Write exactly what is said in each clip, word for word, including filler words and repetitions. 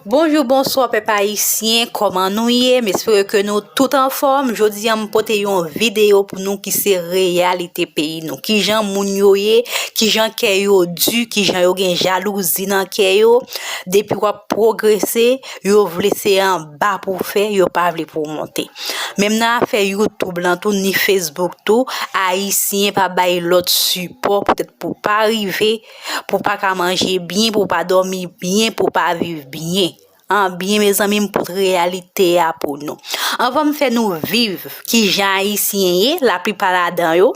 Bonjou, bonswa pèp ayisyen, kòman nou ye? M espere ke nou tout anfòm. Jodi a m pote yon videyo pou nou ki se reyalite peyi nou. Kijan moun yo ye, kijan kè yo di, kijan yo gen jalouzi nan kè yo. Depi w ap pwogrese, yo vle se anba pou w fè, yo pa vle pou w monte. Menm nan afè YouTube lan tou, ni Facebook tou, ayisyen pa bay lòt sipò poutèt pou pa rive, pou pa ka manje byen, pou pa dòmi byen, pou pa viv byen. An byen, mezanmi, m pote reyalite a pou nou. Anvan m fè nou viv kijan ayisyen ye, laplipa ladan yo,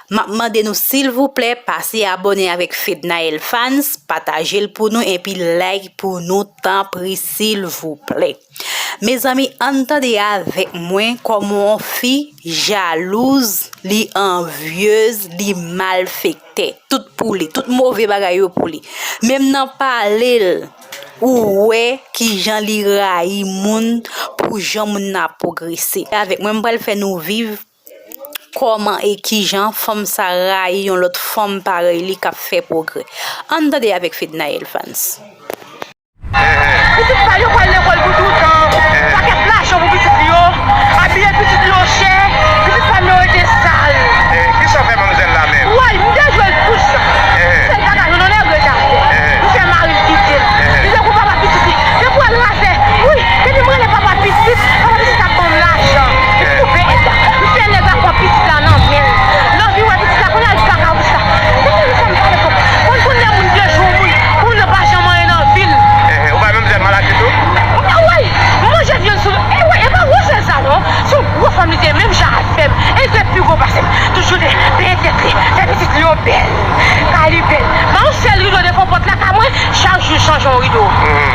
m ap mande nou, silvouplè, pase abòne avèk Fednaelle Fans, pataje l pou nou, epi like pou nou, tanpri, silvouplè. Mezanmi, ann tande avèk mwen kòman yon fi jalouz, li anvyez, li malfektè. Tout pou li, tout move bagay yo pou li. Menm nan pale l, ou wè kijan li rayi moun pou jan moun nan ap pwogrese. Avèk mwen, m pral fè nou viv kòman e kijan fanm sa rayi yon lòt fanm parèy li k ap fè pwogrè. Ann tande avèk Fednaelle Fans. Pitit pa l yo pral lekòl pou toutan. Pakèt lajan pou pitit li yo. Abiye pitit li yo chè. Pitit pa m yo rete sal. Kisa w fè manmzèl la menm? Woy, m te jwe l tout jan. Sèl bagay, yon nèg rete atè. M fè mari l kite l. Li te gon papa pitit li. Depi w al raze, wi, depi m rele papa pitit, papa pitit ap ban m lajan. M koupe èd la. M fè nèg la pran pitit la nan men l. Lè w vin wè pitit la, kounye a l pa ka wè sa. Se konn sa m pale pou. Konn konn lè moun pyeje yon moun, pou moun nan pa janm anyen nan vi l. Ou bay manmzèl maladi tou? Woy, manje vyann sou, e woy, e pa gwo sèl sa non. Se yon gwo fanm li te ye, menm jan avè m. E li te pi gwo pase m. Toujou te benyen tèt li, fè pitit li yo bèl. Kay li bèl. Ba yon sèl rido devan pòt lakay mwen, chak jou chanje yon rido.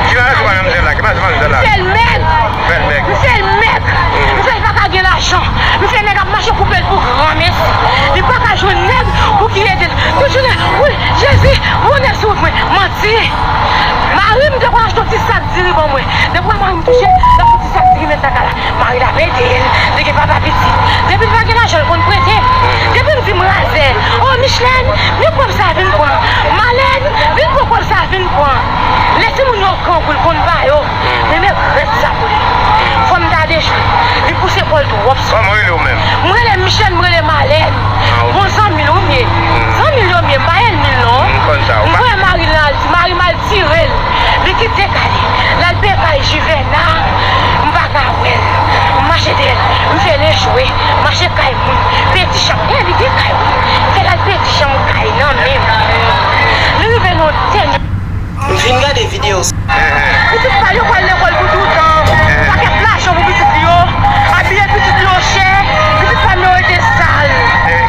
Ki maladi ou bay manmzèl la? Ki maladi manmzèl la? M fè l mèg. Fè l mèg. M fè l mèg. M fè l pa ka gen lajan. M fè nèg ap mache koupe l pou granmesi. Li pa ka jwenn nèg pou ki ede l. Tout jounen, wi, Jezi, bonè sou wout mwen. Manti. Mari m te konn achte yon ti sak diri ban mwen. Depi w wè mari m touche, l ap fè yon ti sak diri met nan kay la. Mari l ap ede l, li gen papa pitit. Depi l pa gen lajan, l konn prete m. Depi m di m razè, o Michelèn, vin pran sa vin pran. Malèn, vin pran kòb sa vin pran. Lè timoun yo grangou, l konn ba yo. Men men rèd sa pou li. Fò m ta dechwe. Li pouse kò l twòp sou mwen. Kòman w rele w menm? M rele Michelèn, m rele Malèn. Bon zanmi l wi m ye. Zanmi l yo m ye, m pa ènmi l non. M konn sa. M voye mari l al di mari m al tire l. Li kite kay li. L al peye kay Jivèna. M pa ka wè l. M mache dèyè l. M fè l echwe. Mache kay moun. Peye ti chanm. E li gen kay wi. Fè l al peye ti chanm kay nan men m. Li rive nan yon tèl. M fin gade videyo sa. Pitit pa l yo pral lekòl pou toutan. Pakèt lajan pou pitit li yo. Abiye pitit li yo chè. Pitit pa m yo rete sal.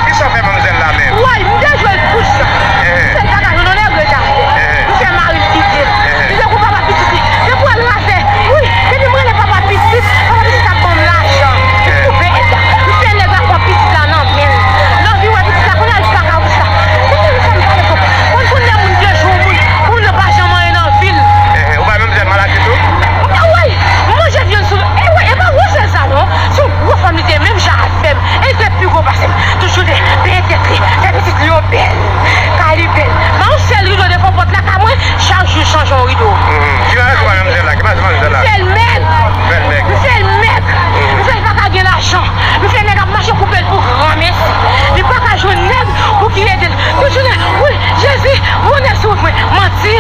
Kisa w fè manmzèl la menm? Woy, m te jwe l tout jan. Sèl bagay, yon nèg rete atè. M fè mari l kite l. Li te gon papa pitit li. Depi w al raze, wi, depi m rele papa pitit, papa pitit ap ban m lajan. M koupe èd la. M fè nèg la pran pitit la nan men l. Lè w vin wè pitit la, kounye a l pa ka wè sa. Se konn sa m pale pou. Konn konn lè moun pyeje yon moun, pou moun nan pa janm anyen nan vi l. Ou bay manmzèl maladi tou? Woy, manje vyann sou, e woy, e pa gwo sèl sa non. Se yon gwo fanm li te ye, menm jan avè m. E li te pi gwo pase m. Toujou te benyen tèt li, fè pitit li yo bèl. Kay li bèl. Ba yon sèl rido devan pòt lakay mwen, chak jou chanje yon rido. Ki maladi ou bay manmzèl la? Ki maladi manmzèl la? M fè l mèg. Fè l mèg. M fè l mèg. M fè l pa ka gen lajan. M fè nèg ap mache koupe l pou granmesi. Li pa ka jwenn nèg pou ki ede l. Tout jounen, wi, Jezi, bonè sou wout mwen. Manti.